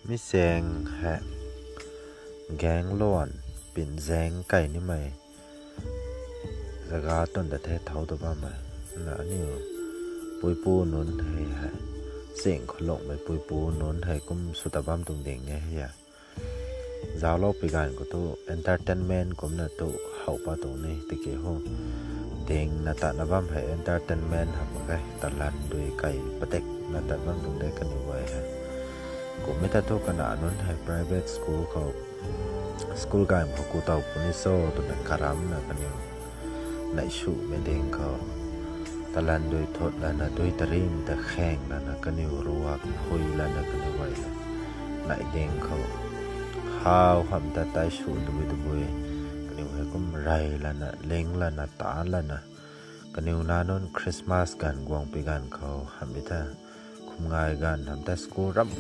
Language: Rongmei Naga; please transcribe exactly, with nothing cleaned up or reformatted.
Mi chaeng hei Gaengluan, Pinzaeng kai nimei zaga twn ta the thau ta bammei. Na aniu puipu nunc hei hei, ching khou lungmei puipu nunc hei kum sw ta bam tuang ding e hei a. Zauclou pi ganv khou tu entertainment kumna tu how pa tuang ni tiki ho. Dingna tatna bam hei entertainment hamh mak ge, talan dui kai patekna tat bam tuang de kaniw guay hei. Kummei ta thu kana nunc hei private school khou, school gaymei khou ku tow puni cho twna karamna kaniw neih swmei ding khou, talan dui thut lana dui tarim ta khaeng lana kaniw ruak phui lana kaniw guay hei neih ding khou, how hamh ta tei sw tabui tabui, kaniw hei kum rey lana ling lana taanc lana, kaniw nac nunc Christmas ganv guang pi ganv khou hamh e the, khum ngai ganv hamh ta school ram